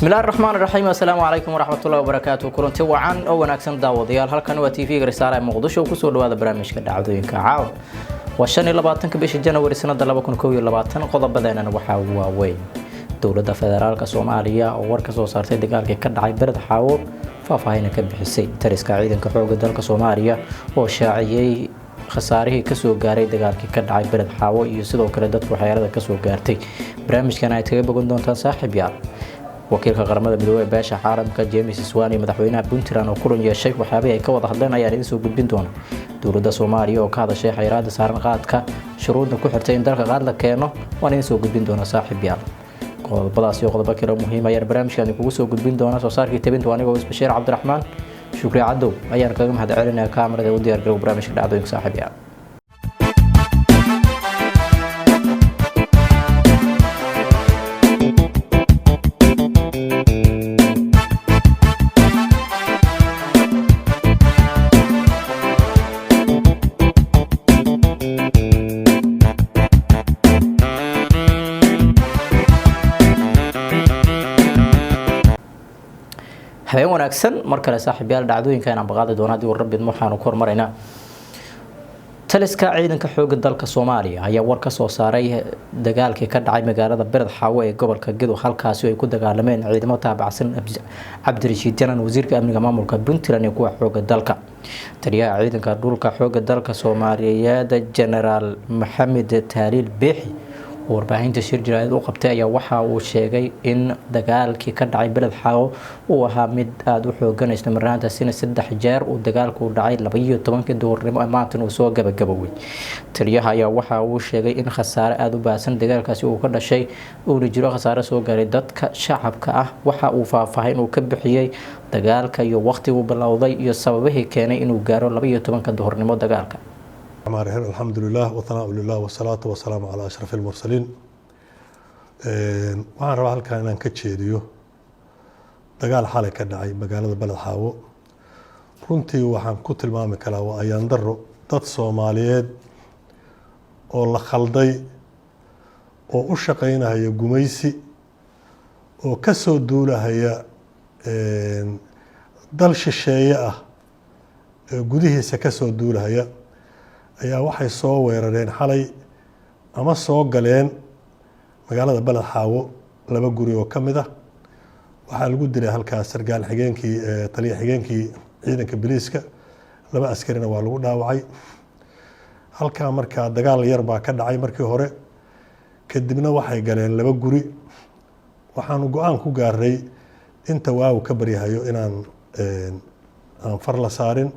Bismillahi raxmaan raxiim. Assalaamu calaykum waraxmatullahi wabarakaatu. Kulanti wacan oo wanaagsan, daawadayaal. Halkan waa TV-ga Risaale ee Muqdisho. Kusoo dhawaada barnaamijka dhacdooyinka caawa. Waa 25-ka bisha Janawari sanada 2021. Qodobadeenana waxaa waaweyn: dowladda federaalka Soomaaliya oo war ka soo saartay dagaalkii ka dhacay Bered Xaawo, faahfaahina ka bixisay. Taliska ciidanka xooga dalka Soomaaliya oo shaaciyey khasaarihii kasoo gaaray dagaalkii ka dhacay Bered Xaawo iyo sidoo kale dadka waxyeelada kasoo gaartay. Barnaamijkan aad kaga bogan doontaan, saaxiib yaal. Wakiilka Qaramada Midoobey ee beesha caalamka James Swan iyo madaxweynaha Puntland oo kulan yeeshay, waxyaabihii ay ka wada hadleen ayaan idin soo gudbin doona. Dowladda Soomaaliya oo ka hadashay xayiraada saaran qaadka, shuruudna ku xirtay in dalka qaad la keeno, waan idin soo gudbin doona, saaxiib yaal. Qodobadaas iyo qodobo kale muhiim ayaan barnaamijkan idinkugu soo gudbin doona. Soo saarkii tabintu anigoo Isbashiir Cabdiraxmaan Shukri Cadow ayaan kaga mahad celinaya kaamarada. U diyaar garow barnaamijka dhacdooyinka, saaxiib yaal. Habeen wanaagsan mar kale, saaxiibyaal. Dhacdooyinka inaan baqaadi doono haddii warrabid waxaanu ku hormaraynaa: taliska ciidanka xooga dalka Soomaaliya ayaa war ka soo saaray dagaalkii ka dhacay magaalada Bered Xaawo ee gobolka Gedo, halkaasi ay ku dagaalameen ciidamo taabacsan Cabdirashiid Janan, wasiirka amniga maamulka Puntland, iyo kuwa xooga dalka. Taliyaha ciidanka dhulka xooga dalka Soomaaliyeed, Genaraal Maxamed Taaliil Beexi, oo warbaahinta shir jiraayad u qabtay, ayaa waxa uu sheegay in dagaalkii ka dhacay Beled Xaawo uu ahaa mid aada u xoogan, isla marnaantaasina 3 jeer uu dagaalku dhacay, 12-kii duhurnimo maantan uu soo gabagabowey. Taliyaha ayaa waxa uu sheegay in khasaare aada u baahsan dagaalkaasi uu ka dhashay, uuna jiro khasaare soo gaaray dadka shacabka ah. Waxa uu faahfaahin uu ka bixiyey dagaalka iyo waqtiguu bilowday iyo sababihii keenay inuu gaaro 12-ka duhurnimo dagaalka. الحمد لله والثناء لله والصلاة والسلام على أشرف المرسلين. Waxaan rabaa halkan inaan ka jeediyo dagaal xalay ka dhacay magaalada Beled Xaawo. Runtii waxaan ku tilmaami karaa waa ayaan daro dad Soomaaliyeed oo la khalday oo u shaqeynahaya gumaysi oo ka soo duulahaya dal shisheeye ah ee gudihiisa ka soo duulahaya ayaa waxay soo weerareen xalay ama soo galeen magaalada Beled Xaawo laba guri oo ka mid ah. Waxaa lagu dilay halkaas sargaal xigeenkii, taliya xigeenkii ciidanka biliiska, laba askarina waa lagu dhaawacay halkaa. Markaa dagaal yar baa ka dhacay markii hore, kadibna waxay galeen laba guri. Waxaanu go-aan ku gaaray inta waagu ka baryahayo inaan aan far la saarin.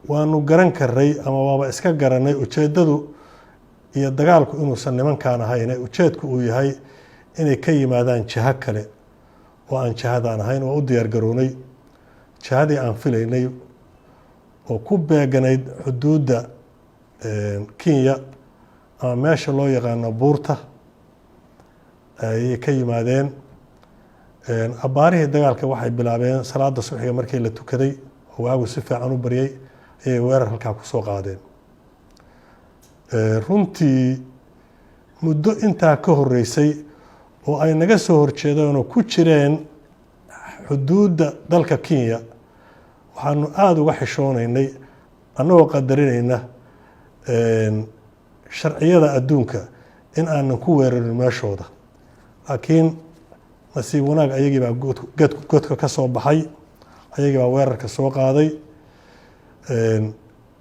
Waanu garan karay ama waaba iska garanay ujeeddadu iyo dagaalku inuusan nimankaan ahayne, ujeedku uu yahay inay ka yimaadaan jiho kale oo aan jihadaan ahayn. Oo u diyaar garownay jihadii aan filaynay oo ku beeganayd xuduudda Kenya ama meesha loo yaqaano buurta ayay ka yimaadeen. Abbaarihii dagaalka waxay bilaabeen salaada subxiga markii la tukaday oo waagu si fiican u baryay ayay weerar halkaa kusoo qaadeen. Runtii muddo intaa ka horeysay oo ay naga soo horjeedeen oo ku jireen xuduudda dalka Kenya, waxaanu aada uga xishoonaynay, annagoo qadarinayna sharciyada adduunka, in aanan ku weerarin meeshooda. Laakiin nasiib wanaag ayagii baa godka ka soo baxay, ayagii baa weerarka soo qaaday.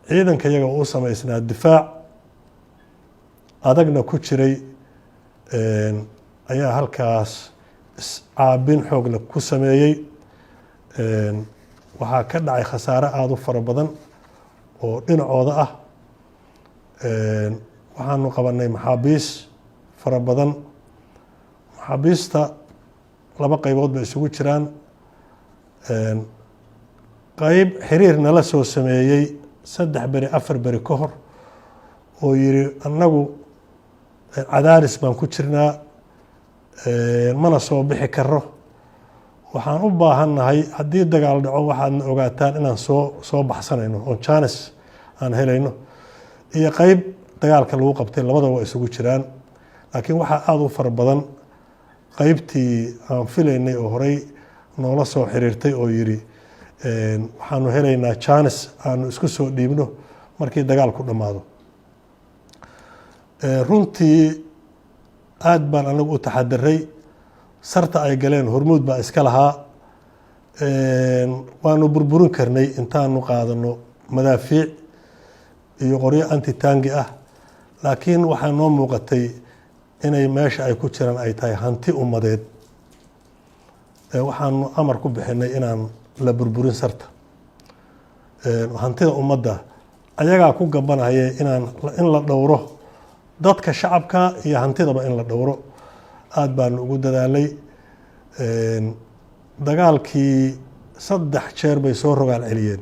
Ciidanka iyaga oo u samaysnaa difaac adagna ku jiray ayaa halkaas iscaabin xoogla ku sameeyey. Waxaa ka dhacay khasaare aada u fara badan oo dhinacooda ah. Waxaanu qabanay maxaabiis fara badan. Maxaabiista laba qaybood bay isugu jiraan: qayb xiriir nala soo sameeyey 3 beri, 4 beri ka hor oo yiri: "Annagu cadaaris baan ku jirnaa, mana soo bixi karo, waxaan u baahannahay haddii dagaal dhaco waxaadna ogaataan inaan soo baxsanayno oon chance aan helayno," iyo qeyb dagaalka lagu qabtay. Labadaba waa isugu jiraan, laakiin waxaa aada u fara badan Qeybtii aan filaynay oo horey noola soo xiriirtay oo yidhi waxaanu helaynaa chance aanu isku soo dhiibno markii dagaalku dhammaado. Runtii aada baan anagu u taxadiray. Sarta ay galeen Hormuud baa iska lahaa. Waanu burburin karnay intaanu qaadano madaafiic iyo qoryo anti-tank ah, laakiin waxaa noo muuqatay inay meesha ay ku jiraan ay tahay hanti ummadeed. Waxaanu amar ku bixinay inaan la burburin sarta. Hantida ummadda ayagaa ku gabanaya inaan in la dhowro dadka shacabka iyo hantidaba in la dhowro. Aada baanu ugu dadaalay. Dagaalkii 3 jeer bay soo rogaal celiyeen.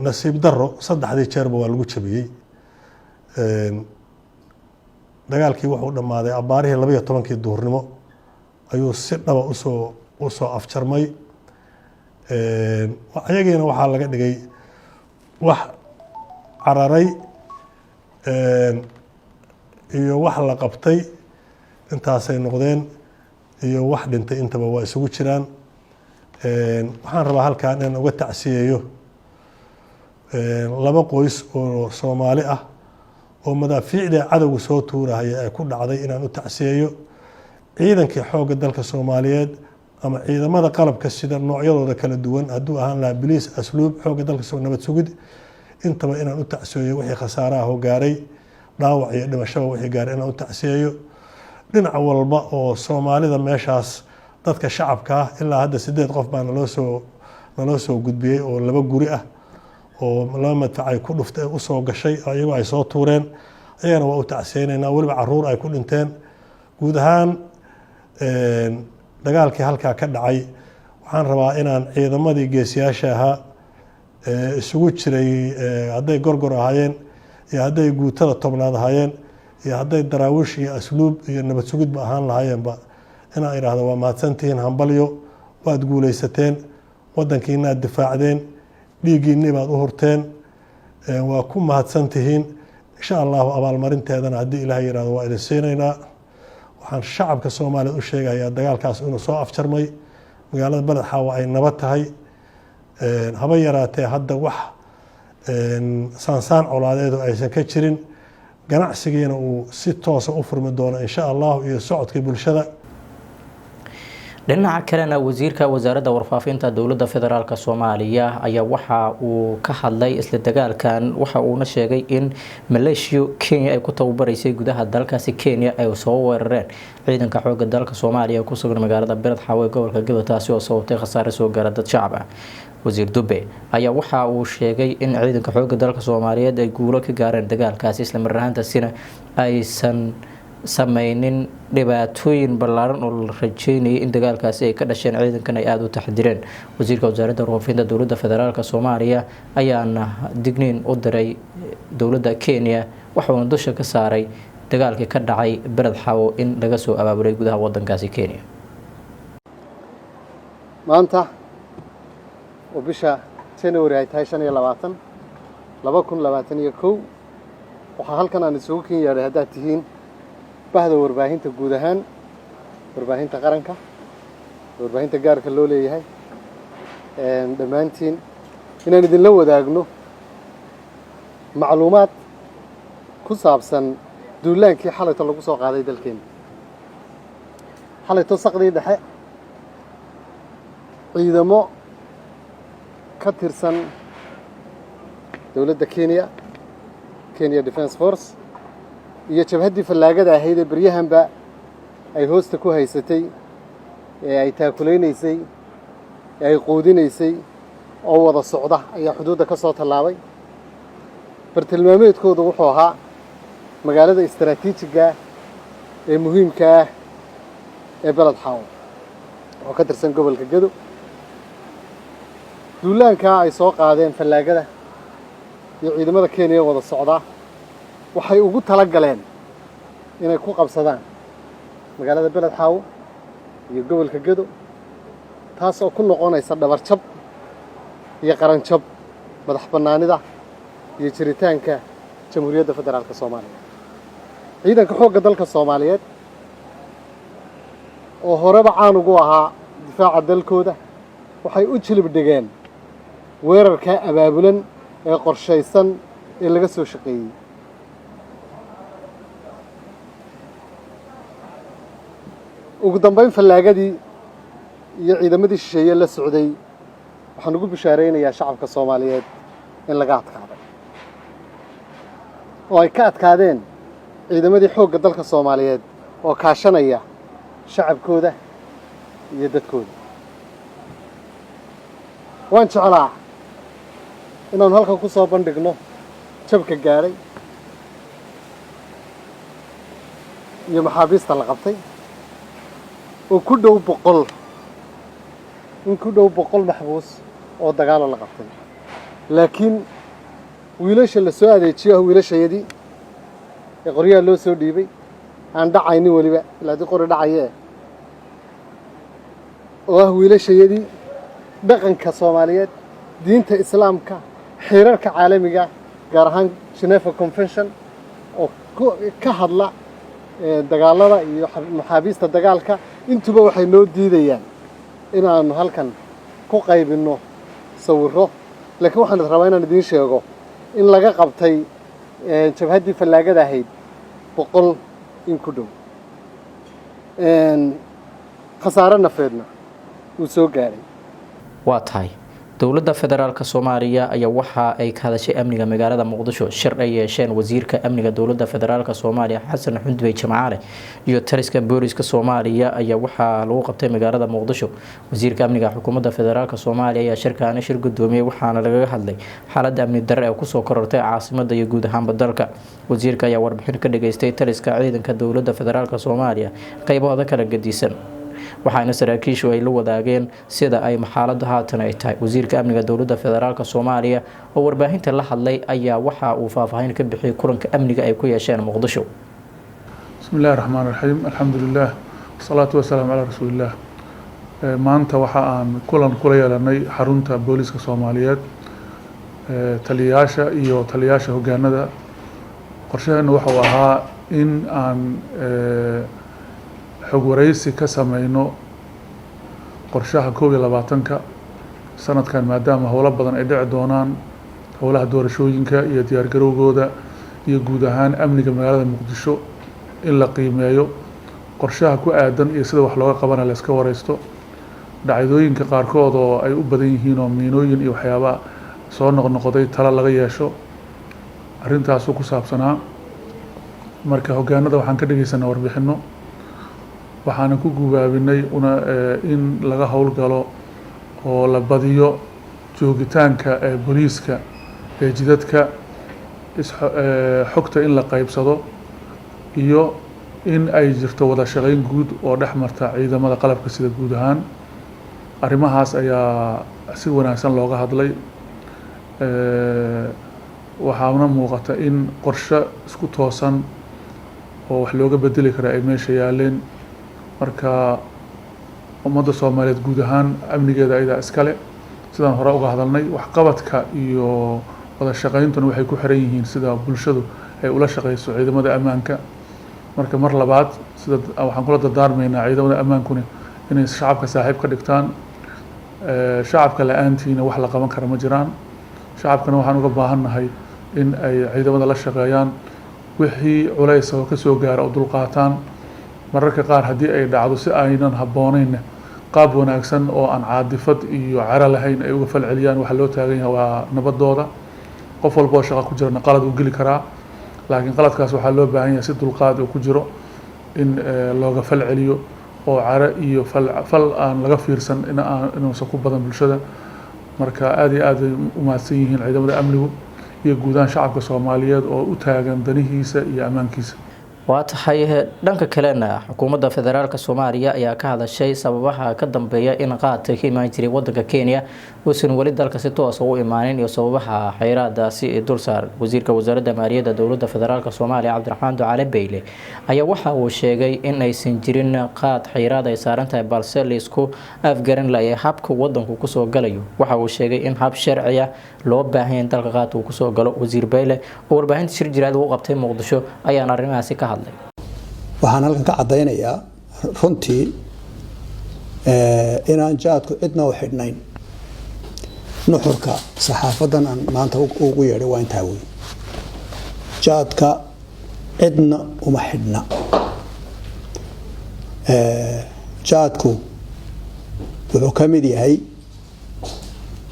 Nasiib daro, saddexdii jeerba waa lagu jabiyey. Dagaalkii wuxuu dhammaaday abbaarihii 12-kii duhurnimo ayuu si dhaba usoo afjarmay. Ayagiina waxaa laga dhigay wax cararay iyo wax la qabtay, intaasay noqdeen, iyo wax dhintay, intaba waa isugu jiraan. Waxaan rabaa halkan inaan uga tacsiyeeyo laba qoys oo Soomaali ah oo madaafiicda cadowga soo tuurahaya ee ku dhacday, inaan u tacsiyeeyo ciidankii xoogga dalka Soomaaliyeed ama ciidamada qalabka sida noocyadooda kala duwan, hadduu ahaan lahaa biliis, asluub, xoogga dalka, nabad sugid, intaba inaan u tacsiyeeyo wixii khasaaraha oo gaaray, dhaawac iyo dhimashaba wixii gaaray inaan u tacsiyeeyo. Dhinac walba oo Soomaalida meeshaas, dadka shacabka ah, ilaa hadda 8 qof baa naloo soo gudbiyey oo laba guri ah oo laba madfac ay ku dhuftay usoo gashay, iyagoo ay soo tuureen. Ayagana waa u tacsiyeynaynaa, weliba caruur ay ku dhinteen. Guud ahaan dagaalkii halkaa ka dhacay, waxaan rabaa inaan ciidamadii geesiyaasha ahaa isugu jiray, hadday Gorgor ahaayeen iyo hadday guutada 10aad ahaayeen iyo hadday Daraawiish iyo asluub iyo nabad sugidba ahaan lahaayeenba, inaan idhaahdo waa mahadsantihiin, hambalyo, waad guuleysateen, wadankiinaad difaacdeen, dhiiggiinni baad u hurteen, waa ku mahadsantihiin. Insha Allahu abaalmarinteedana haddii Ilaah yihahdo waa idin siinaynaa. Waxaan shacabka Soomaaliya u sheegayaa dagaalkaas inuu soo afjarmay, magaalada Beled Xaawa ay nabad tahay. Haba yaraatee hadda wax saansaan colaadeedu aysan ka jirin, ganacsigiina uu si toosa u furmi doono insha Allahu iyo socodkii bulshada. Dhinaca kalena, wasiirka wasaaradda warfaafinta dowladda federaalk Soomaaliya ayaa waxa uu ka hadlay isla dagaalkan, waxa uuna sheegay in maleeshiyo Kenya ay ku tababaraysay gudaha dalkaasi Kenya ay soo weerareen ciidanka xooga dalka Soomaaliya ee ku sugan magaalada Beled Xaawo ee gobolka Gedo, taasi oo sababtay khasaare soo gaara dad shacab ah. Wasiir Dube ayaa waxa uu sheegay in ciidanka xooga dalka Soomaaliyeed ay guulo ka gaareen dagaalkaasi, isla mar ahaantaasina aysan sameynin dhibaatooyin ballaaran oo la rajeynayay in dagaalkaasi ay ka dhasheen, ciidankan ay aada u taxdireen. Wasiirka wasaaradda warfaafinta dowladda federaalk Soomaaliya ayaana digniin u diray dowladda Kenya, waxauna dusha ka saaray dagaalkii ka dhacay Beled Xaawo in laga soo abaabulay gudaha wadankaasi Kenya. Maanta oo bisha January ay tahay 25, 2021, waxaa halkan aan isugu kin yeedhay, haddaad tihiin bahda warbaahinta guud ahaan, warbaahinta qaranka, warbaahinta gaarka loo leeyahay dhammaantiin, inaan idinla wadaagno macluumaad ku saabsan duulaankii xalayto lagu soo qaaday dalkeena. Xalayto saqdii dhexe, ciidamo ka tirsan dowladda Kenya, Kenya Defence Force, iyo jabhaddii fallaagada ahayd ee beryahanba ay hoosta ku haysatay, ee ay taakulaynaysay, ee ay quudinaysay, oo wada socda ayaa xuduudda ka soo tallaabay. Bartilmaameedkoodu wuxuu ahaa magaalada istaraatiijiga ee muhiimka ah ee Beled Xaawo oo ka tirsan gobolka Gedo. Duulaankaa ay soo qaadeen fallaagada iyo ciidamada Kenya wada socdaa waxay ugu tala galeen inay ku qabsadaan magaalada Beled Xaawo iyo gobolka Gedo, taas oo ku noqonaysa dhabarjab iyo qaranjab madax bannaanida iyo jiritaanka Jamhuuriyadda Federaalka Soomaaliya. Ciidanka xoogga dalka Soomaaliyeed Oo horeba caan ugu ahaa difaaca dalkooda, waxay u jilib dhigeen weerarkaa abaabulan ee qorshaysan ee laga soo shaqeeyey. Ugu dambayn, fallaagadii iyo ciidamadii shisheeye la socday waxaan ugu bishaaraynayaa shacabka Soomaaliyeed in laga adkaaday oo ay ka adkaadeen ciidamadii xoogga dalka Soomaaliyeed oo kaashanaya shacabkooda iyo dadkooda. Waan jeclaa inaanu halkan ku soo bandhigno jabka gaadhay iyo maxaabiista la qabtay oo ku dhow 100, in ku dhow 100 maxbuus oo dagaalo la qabtay, laakiin wiilasha la soo adeejiyo ah wiilashayadii ee qoryaha loo soo dhiibay aan dhacaynin weliba ilaa haddii qori dhacayee, oo ah wiilashayadii dhaqanka Soomaaliyeed, diinta Islaamka, xeerarka caalamiga, gaar ahaan Geneva Convention oo ka hadla dagaalada iyo maxaabiista dagaalka, intuba waxay noo diidayaan inaanu halkan ku qaybinno sawirro. Laakiin waxaan rabaa inaan idiin sheego in laga qabtay jabhaddii fallaagada ahayd 100 in ku dhow, khasaare nafeedna uu soo gaadhay. Waa tahay. Dowladda Federaalk Soomaaliya ayaa waxa ay ka hadashay amniga magaalada Muqdisho. Shir ay yeesheen wasiirka amniga dowladda Federaalk Soomaaliya Xasan Xundubey Jamcaale iyo taliska booliska Soomaaliya ayaa waxaa lagu qabtay magaalada Muqdisho. Wasiirka amniga xukuumadda Federaalk Soomaaliya ayaa shirkaani shir gudoomiyey, waxaana lagaga hadlay xaaladda amni darre ee kusoo korortay caasimada iyo guud ahaanba dalka. Wasiirka ayaa warbixin ka dhageystay taliska ciidanka dowladda Federaalk Soomaaliya qeybahooda kala gedisan, waxaana saraakiishu ay la wadaageen sida ay xaaladu haatan ay tahay. Wasiirka amniga dowladda Federaalk Soomaaliya oo warbaahinta la hadlay ayaa waxa uu faahfaahin ka bixiyey kulanka amniga ay ku yeesheen Muqdisho. Bismi illahi raxmaan raxiim, alxamdu lilah, wasalaatu wasalaamu calaa rasuuliillah. Maanta waxa aan kulan kula yeelanay xarunta booliiska Soomaaliyeed taliyayaasha iyo taliyayaasha hogaanada. Qorshaheenu wuxuu ahaa in aan xog wareysi ka sameyno qorshaha 21-ka sanadkan, maadaama howlo badan ay dhici doonaan, howlaha doorashooyinka iyo diyaargarowgooda iyo guud ahaan amniga magaalada Muqdisho in la qiimeeyo, qorshaha ku aadan iyo sida wax looga qabana la iska wareysto. Dhacdooyinka qaarkood oo ay u badan yihiin oo miinooyin iyo waxyaaba soo noqnoqday talo laga yeesho. Arrintaasuu ku saabsanaa. Marka hogaanada waxaan ka dhegeysanaa warbixino, waxaana ku gubaabinay una in laga howlgalo oo la badiyo joogitaanka ee booliiska ee jidadka, xogta in la qaybsado iyo in ay jirto wada shaqeyn guud oo dhex marta ciidamada qalabka sida guud ahaan. Arrimahaas ayaa si wanaagsan looga hadlay. Waxaana muuqata in qorshe isku toosan oo wax looga bedeli kara ay meesha yaaleen. Marka ummadda Soomaaliyeed guud ahaan amnigeeda ayadaa iskale, sidaan hore uga hadalnay. Waxqabadka iyo wada shaqeyntuna waxay ku xiran yihiin sida bulshadu ay ula shaqeyso ciidamada ammaanka. Marka mar labaad sida waxaan kula dardaarmaynaa ciidamada ammaankuna inay shacabka saaxiib ka dhigtaan. Shacabka la-aantiina wax la qaban kara ma jiraan. Shacabkana waxaan uga baahannahay in ay ciidamada la shaqeeyaan, wixii culays oo kasoo gaara oo dulqaataan. Mararka qaar haddii ay dhacdo si aynan habboonayn, qaab wanaagsan oo aan caadifad iyo caro lahayn ay uga falceliyaan. Waxa loo taagan yahay waa nabadooda. Qof walba oo shaqa ku jirana qalad uu geli karaa, laakiin qaladkaas waxaa loo baahan yahay si dulqaad uu ku jiro in looga falceliyo oo caro iyo fal aan laga fiirsan in aan inuusan ku badan bulshada. Marka aad iyo aad ay u mahadsan yihiin ciidamada amnigu iyo guud ahaan shacabka Soomaaliyeed oo u taagan danihiisa iyo ammaankiisa. Waa tahay. Dhanka kalena, xukuumadda Federaalk Soomaaliya ayaa ka hadashay sababaha ka dambeeya in qaadka ka imaan jiray wadanka Kenya uusan weli dalka si toos u imaanin iyo sababaha xayiraadaasi ee dul saaran. Wasiirka wasaaradda maaliyadda dowladda Federaalk Soomaaliya Cabdiraxmaan Ducaale Beyle ayaa waxa uu sheegay in aysan jirin qaad xayiraad ay saaran tahay, balse laisku afgaran layahay habka wadanku kusoo galayo. Waxa uu sheegay in hab sharci ah loo baahan in dalka qaadka uu kusoo galo. Wasiir Beyle oo warbaahinta shir jiraad ugu qabtay Muqdisho ayaan arrimahaasi ka hadlay. Waxaan halkan ka caddaynayaa runtii Inaan jaadku cidna u xidhnayn. Nuxurka saxaafadan aan maanta ugu yeedhay waa intaa wey: jaadka cidna uma xidhna. Jaadku wuxuu ka mid yahay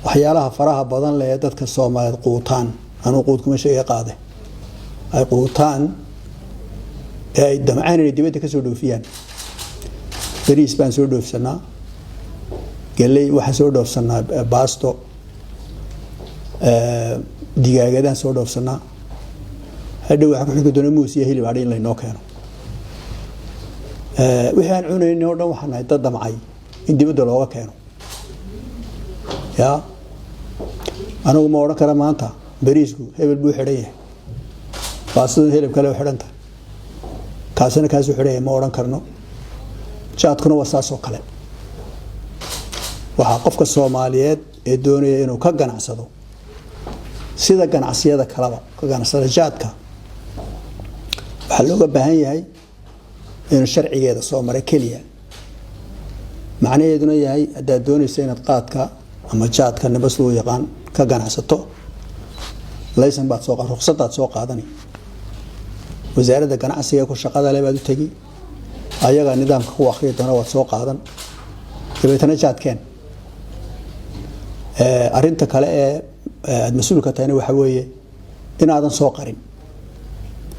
waxyaalaha faraha badan leh ee dadka Soomaaliyeed quutaan. Anuu quud kuma sheegay, qaade ay quutaan ee ay damcaan inay dibadda ka soo dhoofiyaan. Bariis baan soo dhoofsanaa, galley waxaan soo dhoofsanaa, baasto, digaagadaan soo dhoofsanaa. Hadhow waxaa ku xigi doona muus iyo hilib hadhi in laynoo keeno. Wixii aan cunaynin oo dhan waxaan nahay dad damcay in dibadda looga keeno. Ya anigu ma odhan kara maanta bariisku hebel buu xidhan yahay, baastadan helib kale u xidhan tahay, kaasina kaasuu xidhan yahay, ma odhan karno. Jaadkuna waa saas oo kale. Waxaa qofka Soomaaliyeed ee doonaya inuu ka ganacsado, sida ganacsiyada kaleba ka ganacsada jaadka, waxaa looga baahan yahay inuu sharcigeeda soo maray keliya. Macnaheeduna yahay, haddaad doonaysa inaad qaadka ama jaadka nibas loo yaqaan ka ganacsato, laysan baad soo, ruqsadaad soo qaadani. Wasaaradda ganacsiga ku shaqada le baad u tegi, ayagaa nidaamka ku akhriyi doona, waad soo qaadan, dabeetana jaadkeen. Arrinta kale ee aada mas-uulka tahayna waxa weeye inaadan soo qarin.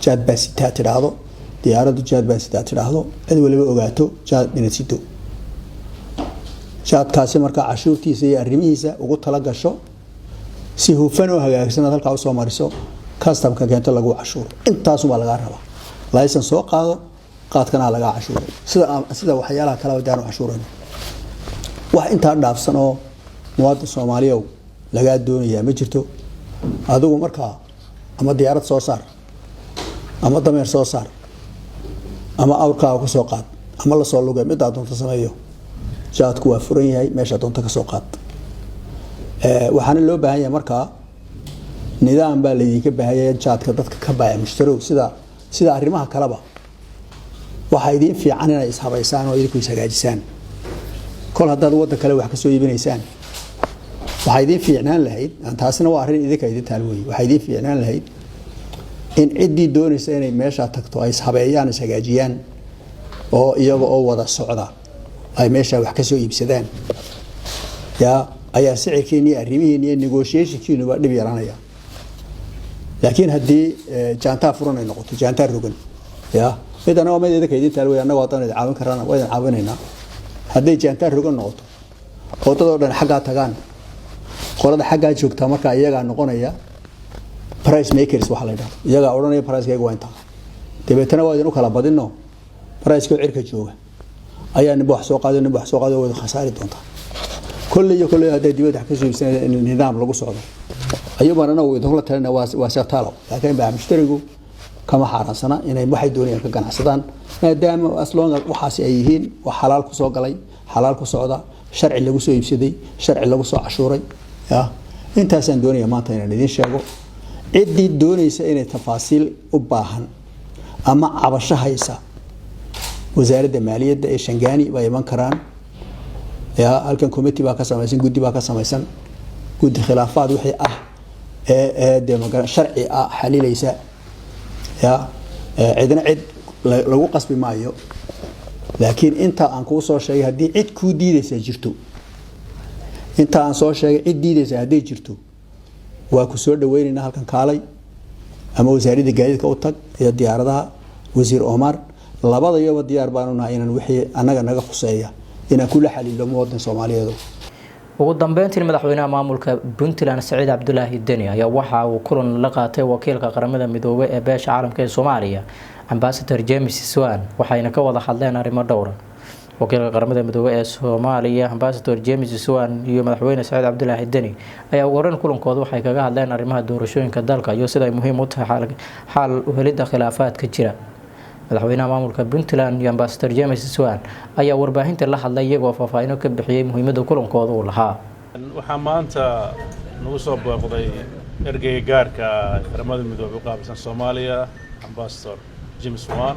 Jaad baa sitaa tidhaahdo, diyaaraddu jaad baa sitaa tidhaahdo, cid waliba ogaato jaad inaad sito. Jaadkaasi markaa cashuurtiisa iyo arrimihiisa ugu tala gasho si hufan oo hagaagsan, aad halkaa usoo mariso, customka keento, lagu cashuuro. Intaasubaa lagaa rabaa: laysan soo qaado, qaadkana lagaa cashuuro, sida waxyaalaha kaleba daanu cashuurayno. Wax intaa dhaafsan oo muwaadin Soomaaliyow lagaa doonayaa ma jirto. Adigu markaa ama diyaarad soo saar, ama dameer soo saar, ama awrkaaga ku soo qaad, ama lasoo luge, midaa doonto sameeyo, jaadku waa furan yahay, meesha doonto ka soo qaad. Waxaana loo baahan yahay markaa nidaam baa laydinka baahanya jaadka dadka ka baaya mushtarow. Sida arrimaha kaleba, waxaa idiin fiican inay ishabaysaan oo idinku ishagaajisaan. Kol haddaad waddan kale wax ka soo iibinaysaan, waxaa idiin fiicnaan lahayd, taasina waa arrin idinka idin taal wey, waxaa idiin fiicnaan lahayd in ciddii doonaysa inay meeshaa tagto ay ishabeeyaan, ishagaajiyaan, oo iyaga oo wada socda ay meeshaa wax ka soo iibsadaan. Yaa ayaa sicirkiin iyo arrimihiin iyo negotiationkiinuba dhib yaranaya. Laakiin haddii jaantaa furan ay noqoto, jaantaa rogan, ya midana waa mid idinka idin taal wey. Annagu haddaan idin caawin karana, waa idin caawinaynaa. Hadday jaantaa rogan noqoto oo dadoo dhan xaggaa tagaan, qolada xaggaa joogtaa markaa iyagaa noqonaya price makers waxa la yidhahdo. Iyagaa odhanaya pricekayga waa intaa. Dabeetana waa idin u kala badino, priceka cirka jooga ayaa ninba wax soo qaado, ninba wax soo qaado, wada khasaari doontaa. Kolley iyo kolley, hadday dibadda wax ka soo iibsanaya, in nidaam lagu socdo ayuubaan anagu idinkula talina. Waa seetaalo, laakiin baa mushtarigu kama xaaraansana inay waxay doonayaan ka ganacsadaan, maadaama as long as waxaasi ay yihiin wax xalaal ku soo galay, xalaal ku socda, sharci lagu soo iibsaday, sharci lagu soo cashuuray. Ya intaasaan doonaya maanta inaan idiin sheego. Ciddii doonaysa inay tafaasiil u baahan ama cabasho haysa, Wasaaradda Maaliyadda ee Shangaani baa iman karaan. Ya halkan committee baa ka samaysan, guddi baa ka samaysan, guddi khilaafaad wixii ah ee dee magara sharci ah xalilaysa. Ya cidna cid lagu qasbi maayo, laakiin inta aan kuu soo sheegay haddii cid kuu diidaysaa jirto, inta aan soo sheegay cid diidaysa hadday jirto, waa ku soo dhaweynaynaa. Halkan kaalay, ama Wasaaradda Gaadiidka u tag iyo Diyaaradaha, Wasiir Omar. Labada iyoba diyaar baanu nahay inaan wixii annaga naga khuseeya inaan kula xaliilo muwaadin Soomaaliyeed. Ugu dambeyntii, madaxweynaha maamulka Puntland Saciid Cabdulaahi Deni ayaa waxa uu kulan la qaatay wakiilka Qaramada Midoobay ee beesha caalamka ee Soomaaliya, Ambassador James Swan, waxayna ka wada hadleen arrimo dhowra. Wakiilka Qaramada Midoobey ee Soomaaliya, Ambassador James Swan, iyo madaxweyne Saciid Cabdulaahi Deni ayaa ugu horeyn kulankooda waxay kaga hadleen arrimaha doorashooyinka dalka iyo sida ay muhiim u tahay xal u helidda khilaafaadka jira. Madaxweynaha maamulka Puntland iyo Ambassador James Swan ayaa warbaahinta la hadlay, iyagoo faahfaahino ka bixiyey muhiimadda kulankooda uu lahaa. Waxaa maanta nagu soo booqday ergeyga gaarka Qaramada Midoobey u qaabilsan Soomaaliya, Ambassador James Swan,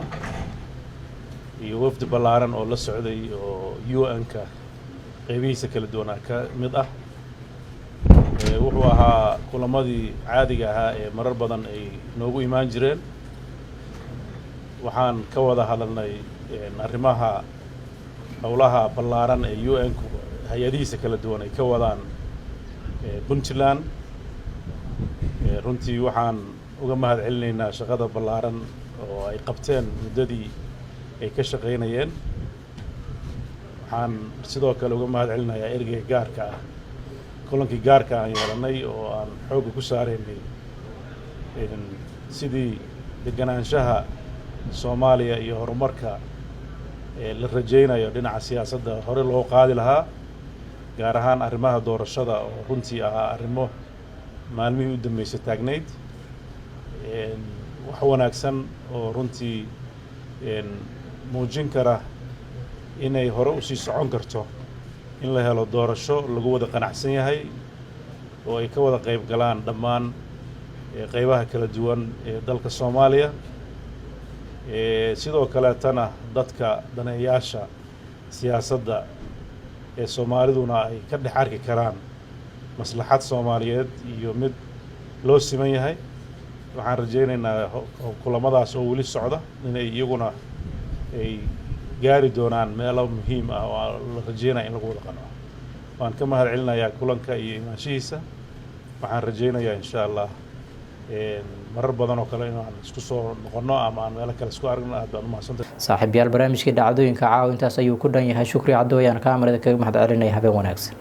iyo wafdi ballaaran oo la socday oo UN-ka. qeybihiisa kala duwanaa ka mid ah. Wuxuu ahaa kulamadii caadiga ahaa ee marar badan ay noogu imaan jireen. Waxaan ka wada hadalnay arrimaha howlaha ballaaran ee UN-ku hay-adihiisa kala duwan ay ka wadaan Puntland. Runtii waxaan uga mahad celinaynaa shaqada ballaaran oo ay qabteen muddadii ay ka shaqaynayeen. Waxaan sidoo kale uga mahad celinayaa ergeyga gaarka ah, kulankii gaarka aan yeelanay oo aan xoogga ku saaraynay sidii deganaanshaha Soomaaliya iyo horumarka la rajaynayo dhinaca siyaasadda hore loo qaadi lahaa, gaar ahaan arrimaha doorashada oo runtii ahaa arrimo maalmihii u dambeysay taagnayd. Wax wanaagsan oo runtii muujin kara inay hore usii socon karto in la helo doorasho lagu wada qanacsan yahay oo ay ka wada qayb galaan dhammaan qeybaha kala duwan ee dalka Soomaaliya. Sidoo kaleetana dadka daneeyaasha siyaasadda ee Soomaaliduna ay ka dhex arki karaan maslaxad Soomaaliyeed iyo mid loo siman yahay. Waxaan rajaynaynaa kulamadaas oo weli socda inay iyaguna ay gaari doonaan meelo muhiim ah oo la rajeynaya in lagu wada qanco. Waan ka mahad celinayaa kulanka iyo imaanshihiisa. Waxaan rajaynayaa, insha Allah, marar badan oo kale inaan isku soo noqonno ama aan meelo kale isku aragno. Aad baan umahadsantahay. Saaxiibyaal, barnaamijkii dhacdooyinka caawa intaas ayuu ku dhan yahay. Shukri Caddo ayaan kaamarada kaga mahad celinaya. Habeen wanaagsan.